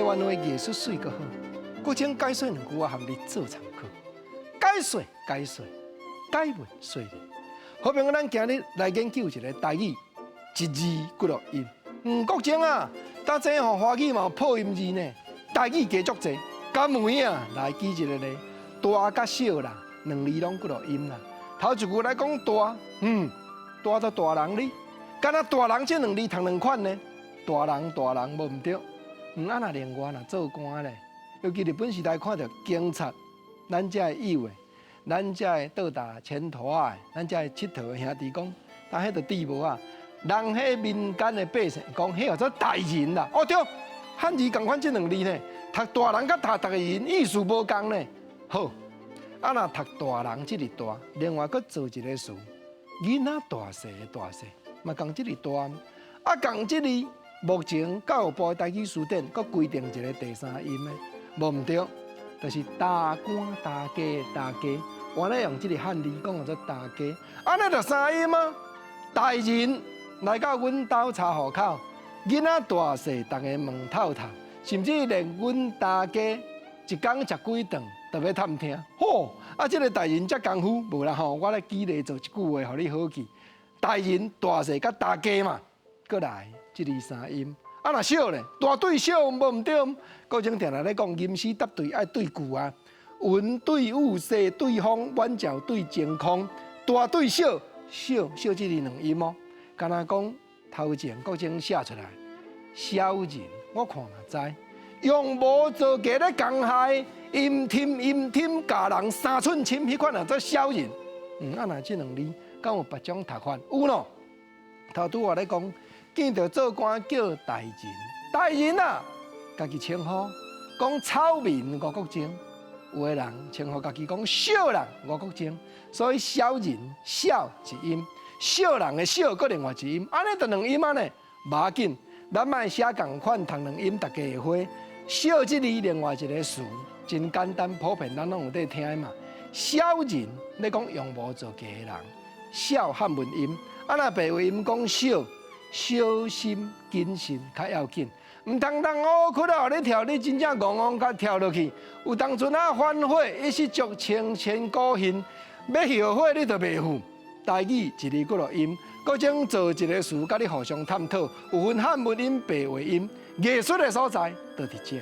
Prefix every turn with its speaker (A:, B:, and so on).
A: 灣話藝術媠閣好。閣將解說兩句我含你做參考。解說解說，解問說理。好朋友，咱今日來研究一个台語，一字幾落音。國政啊，當這吼華語嘛有破音字呢，台語加足濟。敢有影來舉一个例，大佮小啦，兩字攏幾落音啦。頭一句來講大，大就大人哩，敢若大人這兩字讀兩款呢？大人大人無毋對。啊，若另外若做官咧，尤其日本時代看著警察，咱遮的有的，咱遮的倒踏前頭仔的，咱遮的𨑨迌的兄弟講，但彼就對無啊？人彼民間的百姓講，彼叫做大人啦。哦對，漢字仝款這兩字呢，讀大人佮讀逐个人意思無仝呢。好，啊若讀大人這個大，另外閣造一个詞，囡仔大細的大細，嘛仝這个大，啊仝這个。目前教育部的台語辭典閣規定一个第三音的，無毋對，就是大官大家大家，原來用這个漢字講叫做大家，按呢就三音啊。大人來到阮兜查戶口，囡仔大細逐个問透透，甚至連阮大家一工食幾頓都欲探聽。吼，啊，這个大人遮功夫無啦吼，我來舉例做一句話，予你好記。大人大細佮大家嘛，閣來。這字三音，啊若小咧，大對小無毋對。閣前定定咧講，吟詩答對愛對句啊，雲對雨，雪對風，滿鳥對晴空，大對小，小小這字兩音哦。敢若講頭前閣前寫出來，小人，我看嘛知，用無做家咧共害，陰忝陰忝，共人三寸深，彼款人做小人。啊若這兩字，敢有別種讀法？有喏。頭拄仔咧講。見著做官叫大人，大人啊，家己稱呼講草民吳國楨，有的人稱呼家己講小人吳國楨，所以小人小一音，小人的小閣另外一音，按呢就兩音按呢，無要緊，咱莫寫仝款讀兩音，大家會花。小這字另外一个詞，真簡單普遍，咱攏有咧聽的嘛。小人，咧講用無做家的人，小漢文音，啊若白話音講小。小心謹慎較要緊，毋通當烏窟仔予你跳，你真正戇戇共跳落去。有當陣仔反悔，一失足成千古恨，欲後悔你就袂赴。台語一字幾落音，閣將造一个詞，佮你互相探討，有分漢文音、白話音，藝術的所在就佇遮。